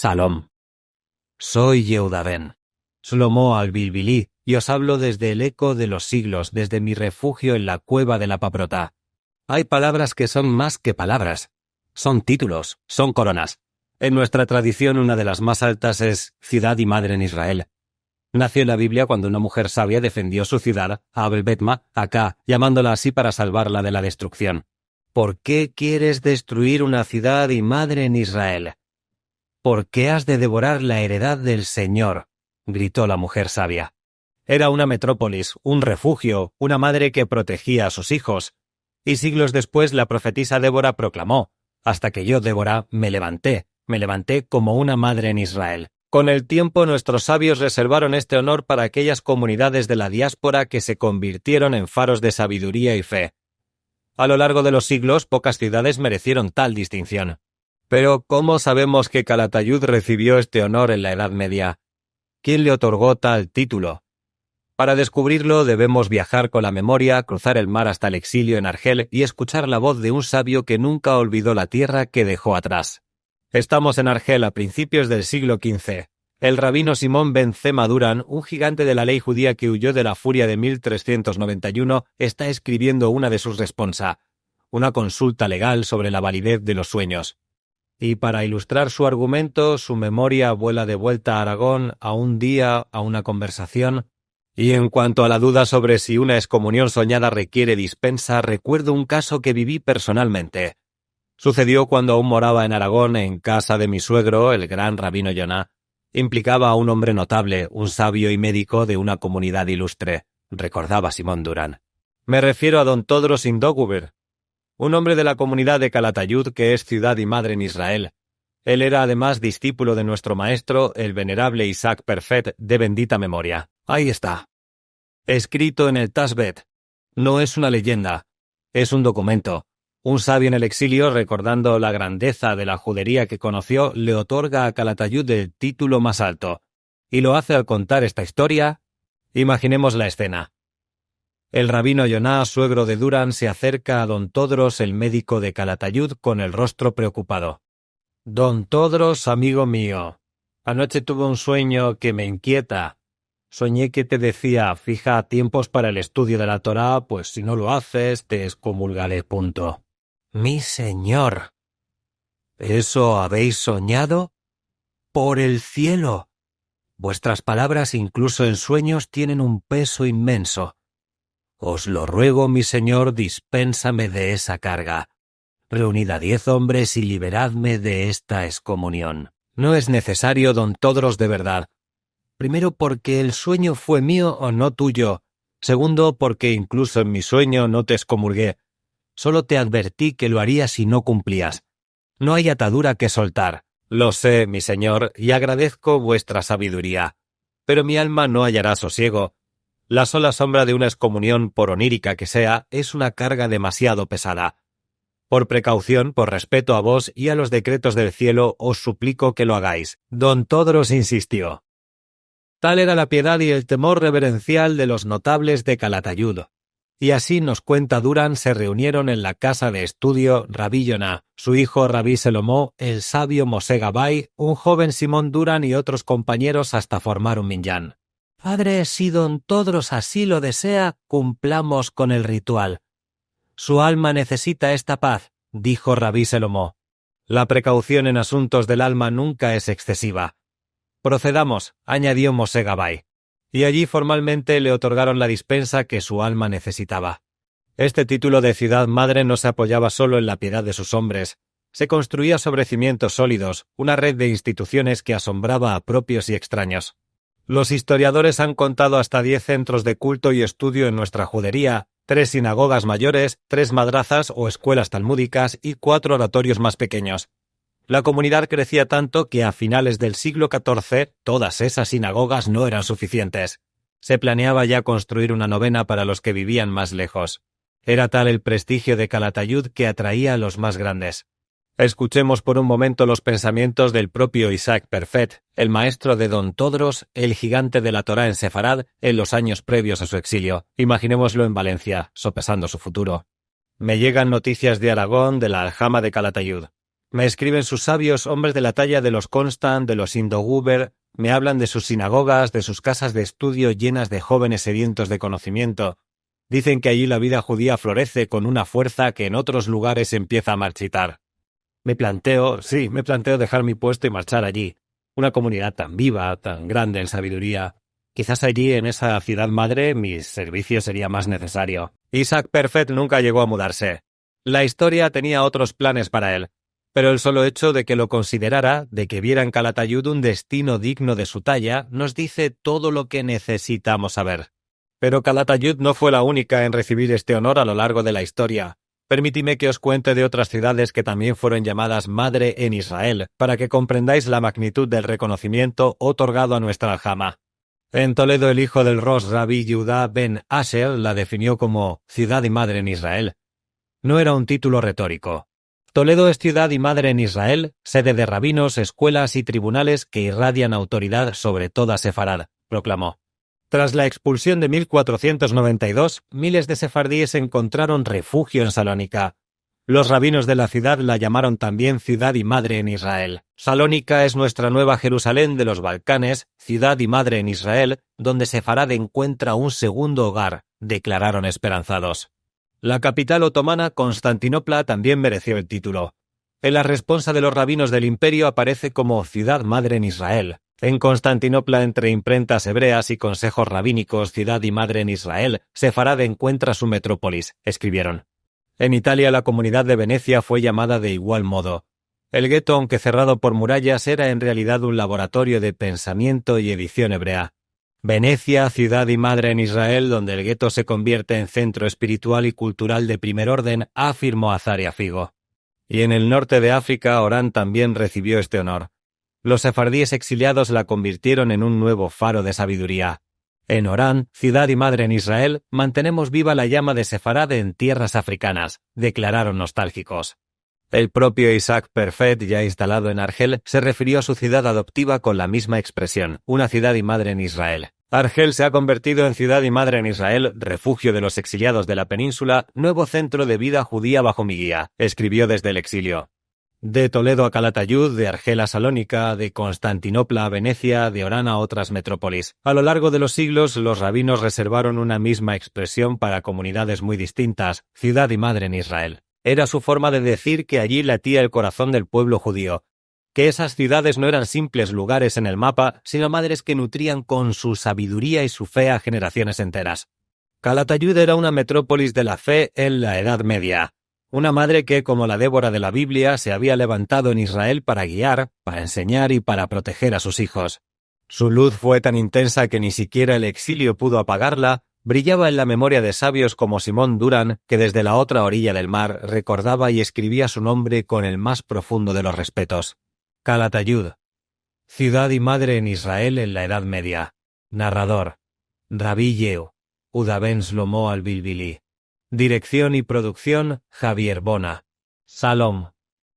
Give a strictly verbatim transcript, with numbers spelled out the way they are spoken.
Shalom. Soy Yehuda ben Shlomo Albilbili, y os hablo desde el eco de los siglos, desde mi refugio en la cueva de la Paprota. Hay palabras que son más que palabras. Son títulos, son coronas. En nuestra tradición, una de las más altas es ciudad y madre en Israel. Nació en la Biblia cuando una mujer sabia defendió su ciudad, Abel Betma, acá, llamándola así para salvarla de la destrucción. ¿Por qué quieres destruir una ciudad y madre en Israel? ¿Por qué has de devorar la heredad del Señor? Gritó la mujer sabia. Era una metrópolis, un refugio, una madre que protegía a sus hijos. Y siglos después, la profetisa Débora proclamó: "Hasta que yo, Débora, me levanté, me levanté como una madre en Israel". Con el tiempo, nuestros sabios reservaron este honor para aquellas comunidades de la diáspora que se convirtieron en faros de sabiduría y fe. A lo largo de los siglos, pocas ciudades merecieron tal distinción. Pero, ¿cómo sabemos que Calatayud recibió este honor en la Edad Media? ¿Quién le otorgó tal título? Para descubrirlo, debemos viajar con la memoria, cruzar el mar hasta el exilio en Argel y escuchar la voz de un sabio que nunca olvidó la tierra que dejó atrás. Estamos en Argel a principios del siglo quince. El rabino Simón ben Zema Duran, un gigante de la ley judía que huyó de la furia de mil trescientos noventa y uno, está escribiendo una de sus responsa, una consulta legal sobre la validez de los sueños. Y para ilustrar su argumento, su memoria vuela de vuelta a Aragón, a un día, a una conversación. Y en cuanto a la duda sobre si una excomunión soñada requiere dispensa, recuerdo un caso que viví personalmente. Sucedió cuando aún moraba en Aragón, en casa de mi suegro, el gran rabino Yonah. Implicaba a un hombre notable, un sabio y médico de una comunidad ilustre, recordaba Simón Duran. Me refiero a don Todros Indoguber, un hombre de la comunidad de Calatayud, que es ciudad y madre en Israel. Él era además discípulo de nuestro maestro, el venerable Isaac Perfet, de bendita memoria. Ahí está. Escrito en el Tashbet. No es una leyenda. Es un documento. Un sabio en el exilio, recordando la grandeza de la judería que conoció, le otorga a Calatayud el título más alto. Y lo hace al contar esta historia. Imaginemos la escena. El rabino Yonah, suegro de Duran, se acerca a don Todros, el médico de Calatayud, con el rostro preocupado. Don Todros, amigo mío, anoche tuve un sueño que me inquieta. Soñé que te decía: "Fija tiempos para el estudio de la Torá, pues si no lo haces, te excomulgaré, punto". Mi señor, ¿eso habéis soñado? Por el cielo. Vuestras palabras, incluso en sueños, tienen un peso inmenso. Os lo ruego, mi señor, dispénsame de esa carga. Reunid a diez hombres y liberadme de esta excomunión. No es necesario, don Todros, de verdad. Primero, porque el sueño fue mío o no tuyo. Segundo, porque incluso en mi sueño no te excomulgué. Solo te advertí que lo haría si no cumplías. No hay atadura que soltar. Lo sé, mi señor, y agradezco vuestra sabiduría. Pero mi alma no hallará sosiego. La sola sombra de una excomunión, por onírica que sea, es una carga demasiado pesada. Por precaución, por respeto a vos y a los decretos del cielo, os suplico que lo hagáis. Don Todros insistió. Tal era la piedad y el temor reverencial de los notables de Calatayud. Y así, nos cuenta Duran, se reunieron en la casa de estudio Rabí Yonah, su hijo Rabí Selomó, el sabio Mosé Gabay, un joven Simón Duran y otros compañeros hasta formar un minyan. Padre, si don Todros así lo desea, cumplamos con el ritual. Su alma necesita esta paz, dijo Rabí Selomó. La precaución en asuntos del alma nunca es excesiva. Procedamos, añadió Mosé Gabay. Y allí formalmente le otorgaron la dispensa que su alma necesitaba. Este título de ciudad madre no se apoyaba solo en la piedad de sus hombres, se construía sobre cimientos sólidos, una red de instituciones que asombraba a propios y extraños. Los historiadores han contado hasta diez centros de culto y estudio en nuestra judería, tres sinagogas mayores, tres madrazas o escuelas talmúdicas y cuatro oratorios más pequeños. La comunidad crecía tanto que a finales del siglo catorce todas esas sinagogas no eran suficientes. Se planeaba ya construir una novena para los que vivían más lejos. Era tal el prestigio de Calatayud que atraía a los más grandes. Escuchemos por un momento los pensamientos del propio Isaac Perfet, el maestro de don Todros, el gigante de la Torá en Sefarad, en los años previos a su exilio. Imaginémoslo en Valencia, sopesando su futuro. Me llegan noticias de Aragón, de la aljama de Calatayud. Me escriben sus sabios, hombres de la talla de los Constant, de los Indoguber, me hablan de sus sinagogas, de sus casas de estudio llenas de jóvenes sedientos de conocimiento. Dicen que allí la vida judía florece con una fuerza que en otros lugares empieza a marchitar. Me planteo, sí, me planteo dejar mi puesto y marchar allí. Una comunidad tan viva, tan grande en sabiduría. Quizás allí, en esa ciudad madre, mi servicio sería más necesario. Isaac Perfet nunca llegó a mudarse. La historia tenía otros planes para él, pero el solo hecho de que lo considerara, de que viera en Calatayud un destino digno de su talla, nos dice todo lo que necesitamos saber. Pero Calatayud no fue la única en recibir este honor a lo largo de la historia. Permitidme que os cuente de otras ciudades que también fueron llamadas madre en Israel, para que comprendáis la magnitud del reconocimiento otorgado a nuestra aljama. En Toledo, el hijo del Rosh, Rabbi Yehudá ben Asher, la definió como ciudad y madre en Israel. No era un título retórico. Toledo es ciudad y madre en Israel, sede de rabinos, escuelas y tribunales que irradian autoridad sobre toda Sefarad, proclamó. Tras la expulsión de mil cuatrocientos noventa y dos, miles de sefardíes encontraron refugio en Salónica. Los rabinos de la ciudad la llamaron también ciudad y madre en Israel. Salónica es nuestra nueva Jerusalén de los Balcanes, ciudad y madre en Israel, donde Sefarad encuentra un segundo hogar, declararon esperanzados. La capital otomana, Constantinopla, también mereció el título. En la responsa de los rabinos del imperio aparece como ciudad madre en Israel. En Constantinopla, entre imprentas hebreas y consejos rabínicos, ciudad y madre en Israel, Sefarad encuentra su metrópolis, escribieron. En Italia, la comunidad de Venecia fue llamada de igual modo. El gueto, aunque cerrado por murallas, era en realidad un laboratorio de pensamiento y edición hebrea. Venecia, ciudad y madre en Israel, donde el gueto se convierte en centro espiritual y cultural de primer orden, afirmó Azaria Figo. Y en el norte de África, Orán también recibió este honor. Los sefardíes exiliados la convirtieron en un nuevo faro de sabiduría. En Orán, ciudad y madre en Israel, mantenemos viva la llama de Sefarad en tierras africanas, declararon nostálgicos. El propio Isaac Perfet, ya instalado en Argel, se refirió a su ciudad adoptiva con la misma expresión, una ciudad y madre en Israel. Argel se ha convertido en ciudad y madre en Israel, refugio de los exiliados de la península, nuevo centro de vida judía bajo mi guía, escribió desde el exilio. De Toledo a Calatayud, de Argel a Salónica, de Constantinopla a Venecia, de Orán a otras metrópolis. A lo largo de los siglos, los rabinos reservaron una misma expresión para comunidades muy distintas, ciudad y madre en Israel. Era su forma de decir que allí latía el corazón del pueblo judío, que esas ciudades no eran simples lugares en el mapa, sino madres que nutrían con su sabiduría y su fe a generaciones enteras. Calatayud era una metrópolis de la fe en la Edad Media, una madre que, como la Débora de la Biblia, se había levantado en Israel para guiar, para enseñar y para proteger a sus hijos. Su luz fue tan intensa que ni siquiera el exilio pudo apagarla, brillaba en la memoria de sabios como Simón Durán, que desde la otra orilla del mar recordaba y escribía su nombre con el más profundo de los respetos. Calatayud, ciudad y madre en Israel en la Edad Media. Narrador, Rabbi Yehuda ben Shlomo al-Bilbili. Dirección y producción, Javier Bona. Salom.